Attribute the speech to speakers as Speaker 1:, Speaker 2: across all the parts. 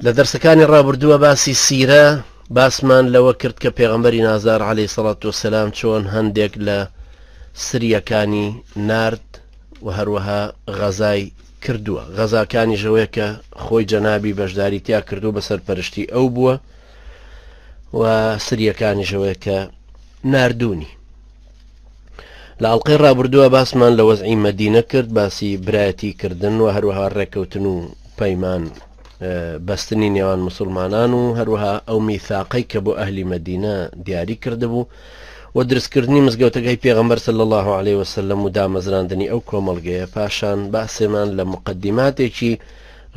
Speaker 1: لە دەرسەکانی ڕابردووە باسی سیرە باسمان لەوە کرد کە پێغەمبەری نازدار عەلەیهی سەڵات وسلام چۆن هەندێک لە سریەکانی نارد و هەروەها غەزای کردووە غەزاکانیش ئەوەیە کە خۆی جەنابی بەشداری تیا کردو بە سەرپەرشتی ئەو بووە و سریەکانیش ئەوەیە کە ناردونی لە ئەڵقەی ڕابردووە باسمان لە وەزعی مەدینە کرد باسی برایەتی کردن و هەروەها ڕێککەوتن و پەیمان بەستنی نێوان مسلمانان و هەروەها ئەو میثاقەی کە بۆ ئەهلی مەدینە دیاری کردبوو و دروستکردنی مزگەوتەکەی پێغەمبەر صلی الله علیه وسلم و دامەزراندنی ئەو کۆمەڵگەیە پاشان باسێمان لە مقدماتێکی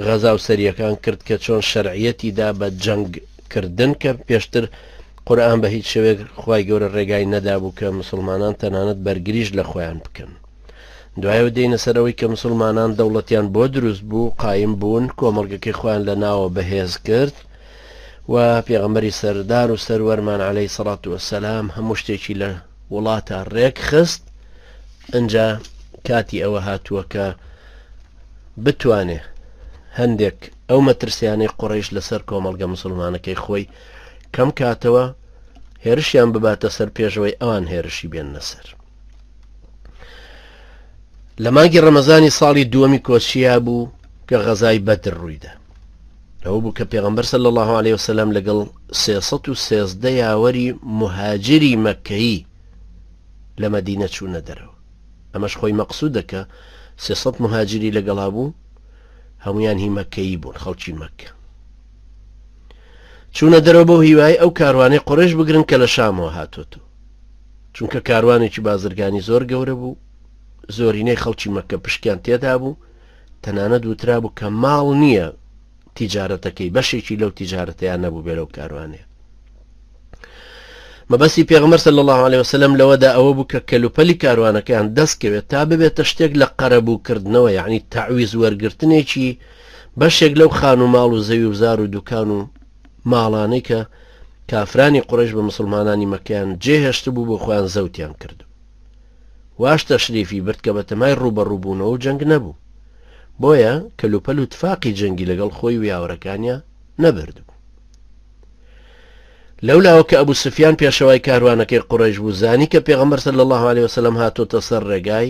Speaker 1: غەزا و سەریەکان کرد کە چۆن شەرعیەتی دا بە جەنگ کردن کە پێشتر قورئان بە هیچ شێوەیەک خوای گەورە ڕێگای نەدابوو کە مسوڵمانان تەنانەت بەرگریش لە خۆیان بکەن. دوایەوە دێینە سەر ئەوەی کە مسوڵمانان دەوڵەتیان بۆ دروست بوو، قایم بوون، کۆمەڵگەکەی خۆیان لە ناوە بەهێز کرد و پێغەمبەری سەردار و سەروەرمان عەلەیهی سەڵات وەسەلام هەموو شتێکی لە وڵاتە ڕێک خست. ئنجا کاتی ئەوە هاتووە کە بتوانێ هەندێک ئەو مەترسیانەی قوڕەیش لەسەر کۆمەڵگە مسوڵمانەکەی خۆی کەم کاتەوە هێرشیان بباتە سەر پێشەوەی ئەوان هێرشی بێننە سەر. لە مانگی ڕەمەزانی ساڵی دووەمی کۆچیا بوو کە غەزای بەدر ڕوویدا. ئەوە بوو کە پێغەمبەر صلی الله علیه وسلم لەگەڵ 313 یاوەری مهاجری مەککەیی لە مەدینە چوونە دەرەوە. ئەمەش خۆی مەقسودە کە 300 مهاجری لەگەڵا بوو هەمویان هی مەککەیی بوون خەڵکی مەککە. چوونە دەرەوە بەو هیوای ئەو کاروانەی قوڕەیش بگرن کە لە شامەوە هاتۆتەوە چونکە کاروانێکی بازرگانی زۆر گەورە بوو زۆرینەی خەڵکی مەکە پشکیان تێدا بوو تەنانەت وترا بوو کە ماڵ نییە تیجارەتەکەی بەشێکی لەو تیجارەتەیان نەبوو بێ لەو کاروانەیە مەبەستی پێغەمبەر صلی الله علیه وسلم لەوەدا ئەوە بوو کە کەلوپەلی کاروانەکەیان دەست کەوێت تا ببێتە شتێک لە قەرەبووکردنەوە یعنی تەعویز وەرگرتنێکی بەشێک لەو خان و ماڵ و زەوی و زار و دوکان و ماڵانەی کە کافرانی قوڕەیش بە مسوڵمانانی مەککەیان جێهێشتبوو بۆ خۆیان زەوتیان کرد واش تەشریفی برد کە بەتەمای ڕووبەڕووبوونەوە و جەنگ نەبوو بۆیە کەلوپەل و تفاقی جەنگی لەگەڵ خۆی و یاوەرەکانیا نەبردبوو. لەولاوە کە ئەبوو سفیان پێشەوای کاروانەکەی قوڕەیش بوو زانی کە پێغەمبەر صلی اللە علیه وسلم هاتۆتە سەر ڕێگای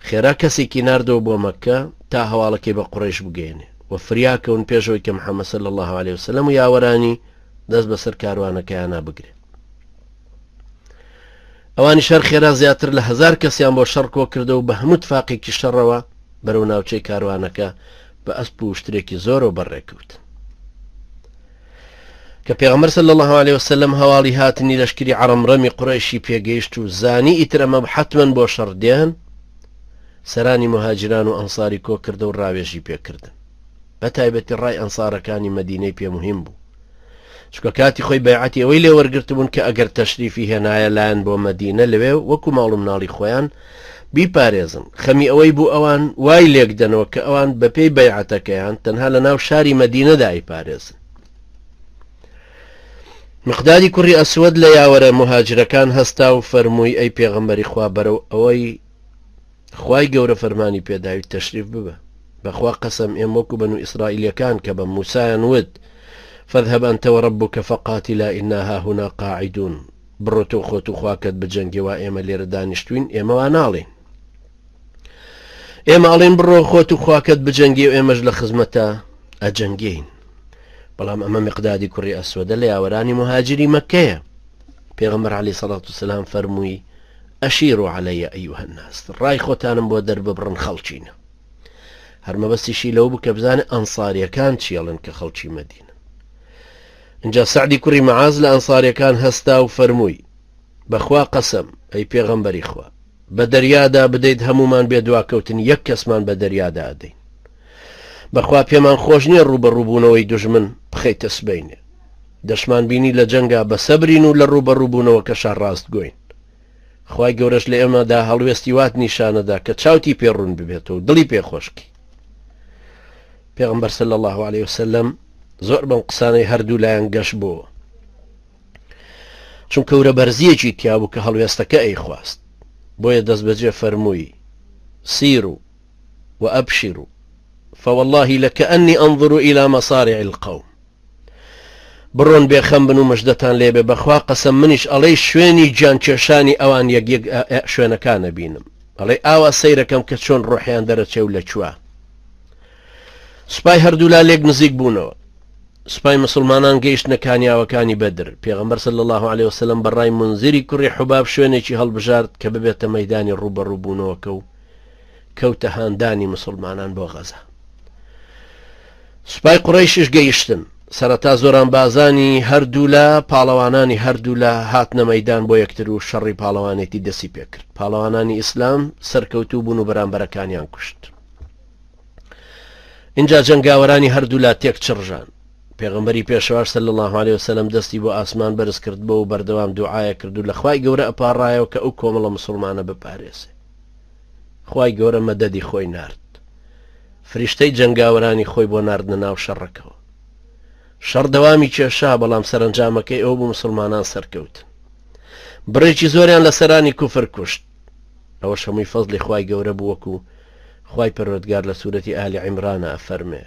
Speaker 1: خێرا کەسێکی ناردەوە بۆ مەککە تا هەواڵەکەی بە قوڕەیش بگەیەنێ و فریا کەون پێش ئەوەی کە محەممەد صلی اللە علیه وسلم و یاوەرانی دەست بەسەر کاروانەکەیانا بگرێ. ئەوانیش هەر خێرا زیاتر لە هەزار کەسیان بۆ شەڕ کۆ کردەوە بە هەموو تفاقێکی شەڕەوە بەرەو ناوچەی کاروانەکە بە ئەسپ و وشترێکی زۆرەوە بەڕێکەوتن. کە پێغەمبەر صلی اللە علیه وسلم هەواڵی هاتنی لەشکری عەڕەمڕەمی قوڕەیشی پێگەیشت و زانی ئیتر ئەمە حەتمەن بۆ شەڕ دێن سەرانی مهاجران و ئەنصاری کۆ کردە و ڕاوێژی پێکردن بە تایبەتی ڕای ئەنصارەکانی مەدینەی پێ مهم بوو چونکە کاتی خۆی بەیعەتی ئەوەی لێ وەرگرتبوون کە ئەگەر تەشریفی هێنایە لایەن بۆ مەدینە لەوێ وەکو ماڵ و مناڵی خۆیان بیپارێزن خەمی ئەوەی بوو ئەوان وای لێکدەنەوە کە ئەوان بەپێی بەیعەتەکەیان تەنها لە ناو شاری مەدینەدا ئەیپارێزن مقدادی کوڕی ئەسوەد لە یاوەرە مهاجرەکان هەستا و فەرمووی ئەی پێغەمبەری خوا بەرەو ئەوەی خوای گەورە فەرمانی پێداویت تەشریف ببە بەخوا قەسەم ئێمە وەکو بەنو ئیسرائیلیەکان کە بە موسایان وت فاذهب انت وربک فقاتلا انا هاهنا قاعدون بڕۆ تۆ خۆت و خواکەت بجەنگێ وا ئێمە لێرە دانیشتوین ئێمە وا ناڵێین ئێمە ئەڵێن بڕۆ خۆت و خواکەت بجەنگێ و ئێمەش لە خزمەتە ئەجەنگێین بەڵام ئەمە مقدادی کوڕی ئەسوەدە لە یاوەرانی مهاجری مەکەیە پێغەمبەر علی سەڵات و سلام فەرمووی ئەشیرو علی ایها الناس ڕای خۆتانم بۆ دەرببڕن خەڵکینە هەر مەبەستیشی لەوە بوو کە بزانێ ئەنساریەکان چیەڵن کە خەڵکی مەدینە اینجا سەعدی کوڕی معاذ لە ئەنساریەکان هەستا و فەرمووی بەخوا قەسەم ئەی پێغەمبەری خوا بە دەریادا بدەیت هەمومان بێ دواکەوتن یەک کەسمان بە دەریادا ئەدەین بەخوا پێمان خۆش نییە ڕووبەڕووبوونەوەی دوژمن بخەیتە سبەینێ دەشمان بینی لە جەنگا بە سەبرین و لە ڕووبەڕووبوونەوەکەشا ڕاستگۆین خوای گەورەش لە ئێمەدا هەڵوێستی وات نیشانەدا کە چاوتی پێ ڕوون ببێتەوە و دڵی پێ خۆشکی پێغەمبەر صلی الله علیه وسلم زۆر بەم قسانەی هەردوو لایەن گەش بووە چونکە ورە بەرزیەکی تیابوو کە هەڵوێستەکە ئەیخواست بۆیە دەست بەجێ فەرمووی سیر و وأبشروا. فواللە لکأنی انظر الی مصارع القوم بڕۆن بێخەم بن و مژدەتان لێبێ بەخوا قەسەم منیش ئەڵێی شوێنی گیان کێشانی ئەوان یەک یەک شوێنەکان ئەبینم ئەڵێ ئاوا سەیرەکەم کە چۆن ڕۆحیان دەرەچێ و لەکوێ سوپای هەردوولا لێک نزیک بوونەوە سوپای مسلمانان گەیشتنە کانیاوەکانی بەدر پێغەمبەر صلی الله علیه وسلم بەڕای منزری کوڕی حوباب شوێنێکی هەڵبژارد کە ببێتە مەدانی ڕووبەڕووبوونەوەکە و کەوتە هاندانی مسلمانان بۆ غەزا سوپای قوڕەیشیش گەیشتن. سەرەتا زۆرانبازانی هەردوولا، پاڵەوانانی هەردوولا هاتنە مەیدان بۆ یەکتر و شەڕی پاڵەوانێتی دەسی پێکرد. پاڵەوانانی ئیسلام سەرکەوتوو بوون و بەرامبەرەکانیان کوشت. ئینجا جەنگاوەرانی هەردوولا تێک چڕژان. پێغەمبەری پێشەواش صلی اللە علیە وسلم دەستی بۆ ئاسمان بەرز کردبۆ و بەردەوام دوعایە کرد و لە خوای گەورە ئەپاڕایەوە کە ئەو کۆمەڵە مسوڵمانە بپارێزێ. خوای گەورە مەدەدی خۆی نارد. فریشتەی جەنگاوەرانی خۆی بۆ ناردنە ناو شەڕەکەوە. شەڕ دەوامی کێشا، بەڵام سەرەنجامەکەی ئەوە بوو مسوڵمانان سەرکەوتن. بڕێکی زۆریان لە سەرانی کوفر کوشت. ئەوەش هەمووی فەزڵی خوای گەورە بوو وەکو خوای پەروەردگار لە سورەتی ئالی عیمرانە ئەفەرمێ،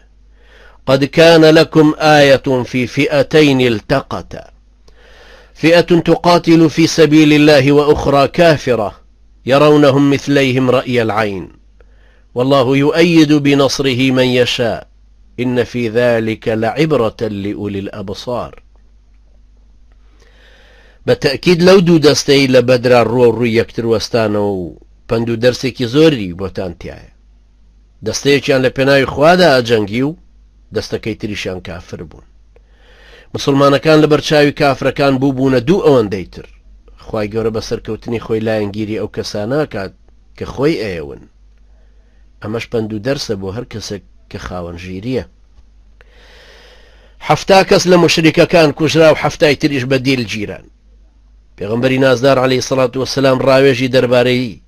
Speaker 1: قد كان لكم آية في فئتين التقتا فئة تقاتل في سبيل الله وأخرى كافرة يرونهم مثليهم رأي العين واللە یؤید بنصره من یشاء ان فی ذلک لعبرە لأولی الابصار بە تەئکید لەو دوو دەستەی لە بەدرا ڕووەو ڕووی یەکتر وەستانەوە و پەند و دەرسێکی زۆری بۆتان تیایە دەستەیەکیان لە پێناوی خوادا ئەجەنگی و دەستەکەی تریشیان کافر بوون مسلمانەکان لە بەرچاوی کافرەکان بوو بوونە دوو ئەوەندەی تر خوای گەورە بە سەرکەوتنی خۆی لایەنگیری ئەو کەساناکات کە خۆی ئەیەون ئەمەش پەند و دەرسە بۆ هەر کەسێک کە خاوەن ژیریە. حەفتا کەس لە موشریکەکان کوژرا و حەفتای تریش بە دیل گیران. پێغەمبەری نازدار عەلەیهی سەڵات وەسەلام ڕاوێژی دەربارەی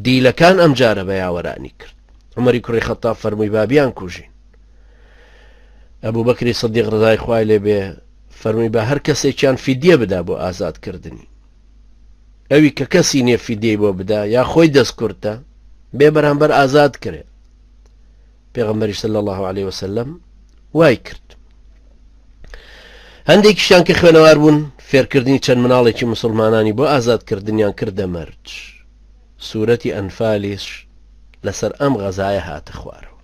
Speaker 1: دیلەکان ئەمجارە بە یاوەرانی کرد. عومەری کوڕی خەتاب فەرمووی با بیانکوژین. ئەبوبەکری سدیق ڕزای خوای لێ بێ فەرمووی با هەر کەسێکیان فیدیە بدا بۆ ئازادکردنی. ئەوی کە کەسی نیە فیدیەی بۆ بدا یا خۆی دەست کورتە بێ بەرامبەر ئازاد کرێ پێغەمبەری صلی الله علیه وسلم وای کرد هەندێکیشیان کە خوێنەوار بوون فێرکردنی چەند مناڵێکی مسلمانانی بۆ ئازادکردنیان کردە مەرج سوورەتی ئەنفالیش لەسەر ئەم غەزایە هاتە خوارەوە.